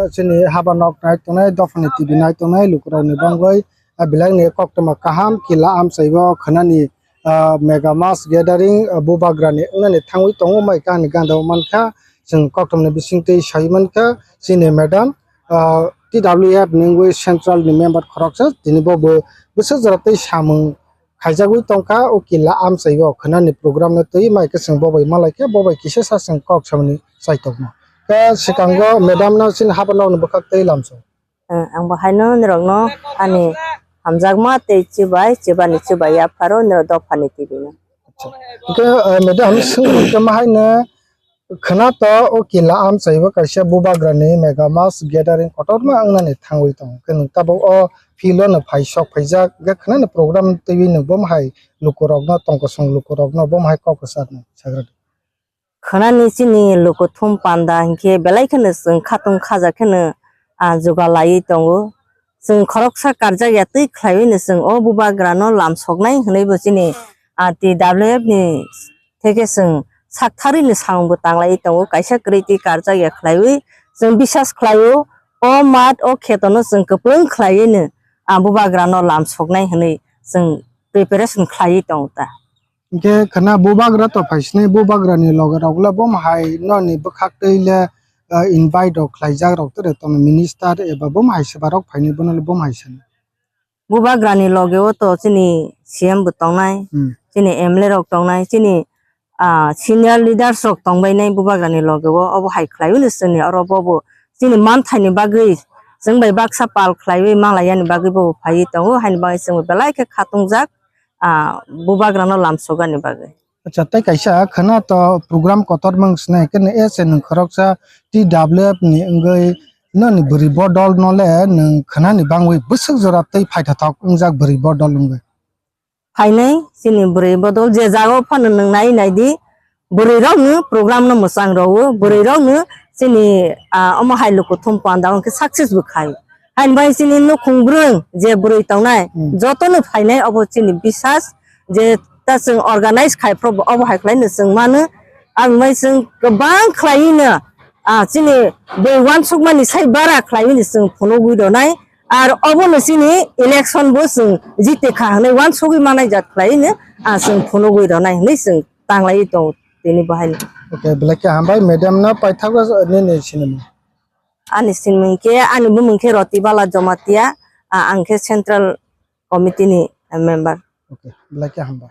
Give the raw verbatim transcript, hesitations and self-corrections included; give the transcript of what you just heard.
Chini haba nok nai tongnai, dophani T V nai tongnai lukurokni bangwi, ah, belai ni koktwma kaham kila amchaibo khwnani, ah, mega mass gathering, ah, bubagrani wngnani thangwi tongo, mai kahani ganda o mankha. Chwng koktwmani bisingtwi sai mankha chini madam, ah, T W F ni wngwi central ni member khoroksa, tini bo bo bwswk jora tei samung khaijagwi tongkha, o kila amchaibo khwnani program no twi mai khe chwng bo bai malaikha, bo bai kisa sa chwng kok samani chaitokma. Khe swkango madam no chini haba nokni bwkhak tei lamso. Ang bo haino nirokno ani hamjakma tei chibai, chibani chibai yapharo nirok dophani T V no. Acha. Hwnkhe, eh, madam, swngmung khe ma haino khwna to o kila amchaibo kaisa bubagrani mega mass gathering kotorma wngnani thangwi tongo. Khe nwng tabuk o field o no phai sok phaijak, hwnkhe khwnani program twiwi nwng bomo hai lukurokno, tongkosong lukurokno bomo hai kok kwcharnai sagra di. Khwnani chini lukuthum panda hinkhe belai kheno chwng khatung khaja kheno, ah, juga laiwi tongo. Chwng khoroksa karjak ya twi khlaiwi no chwng o bubagrano lam soknai hwnwi bo chini, ah, T W F ni theke chwng sak tharwi ni samung bo tanglaiwi tongo. Kaisa kwrwi twi karjak ya khlaiwi chwng bisas khlaio, o mat o kheto no chwng kwplwng khlaiwi no, ah, bubagrano lam soknai hwnwi chwng preparation khlaiwi tongo ta. Hwnkhe khwna bubagra to phaisinai, bubagrani loge rok le bomo hai noni bwkhak twi le, ah, invite rok khlaijak rok tere tongwi minister eba bomo hai swba rok phainai bono le bomo hai sani. Bubagrani loge o to chini C M bo tongnai, Hmm. chini M L A rok tongnai, chini, ah, senior leaders rok tongbainai bubagrani loge o, obo hai khlaiwi no chwngni oro bobo chini manthaini bagwi chwng bai baksa pal khlaiwi manlaiyani bagwi bobo phaiwi tongo, haini bagwi chwngbo belai khe khatungjak, ah, bubagrano lamsokani bagwi. Acha, tei kaisa khwna to program kotor mang swnai khe as a nwng khoroksa T W F ni wngwi noni bwrwi bodol no le nwng khwnani bangwi bwswk jora tei phaithothok wngjak bwrwi bodol wngwi. Phainai chini bwrwi bodol je jaga o phano nwng nai nai di, bwrwi rok no program no mwchang rwo, bwrwi rok no chini, ah, omo hai lukuthum panda o hwnkhe success bo khai. Haini bagwi chini nukhung bwrwng je bwrwi tongnai, Hmm. joto no phainai obo chini bisas je ta chwng organize khai phro bo obo hai khlai no chwng mano. Ang bai chwng kwbang khlaiwi no, ah, chini bwrwi uansukmani sai bara khlaiwi no chwng phunugwi rwnai. Ar obo no chini election bo chwng jite kha hwnwi uansugwi manai jat khlaiwi no, ah, chwng phunugwi rwnai hwnwi chwng tanglaiwi tongo tini bo haino. Okay, belai khe hambai madam no paithakgo nini sinimung. Ani sinimung khe, ani bumung khe Rotibala Jomatia, ah, ang khe Central Committee ni member. Okay, belai khe hambai.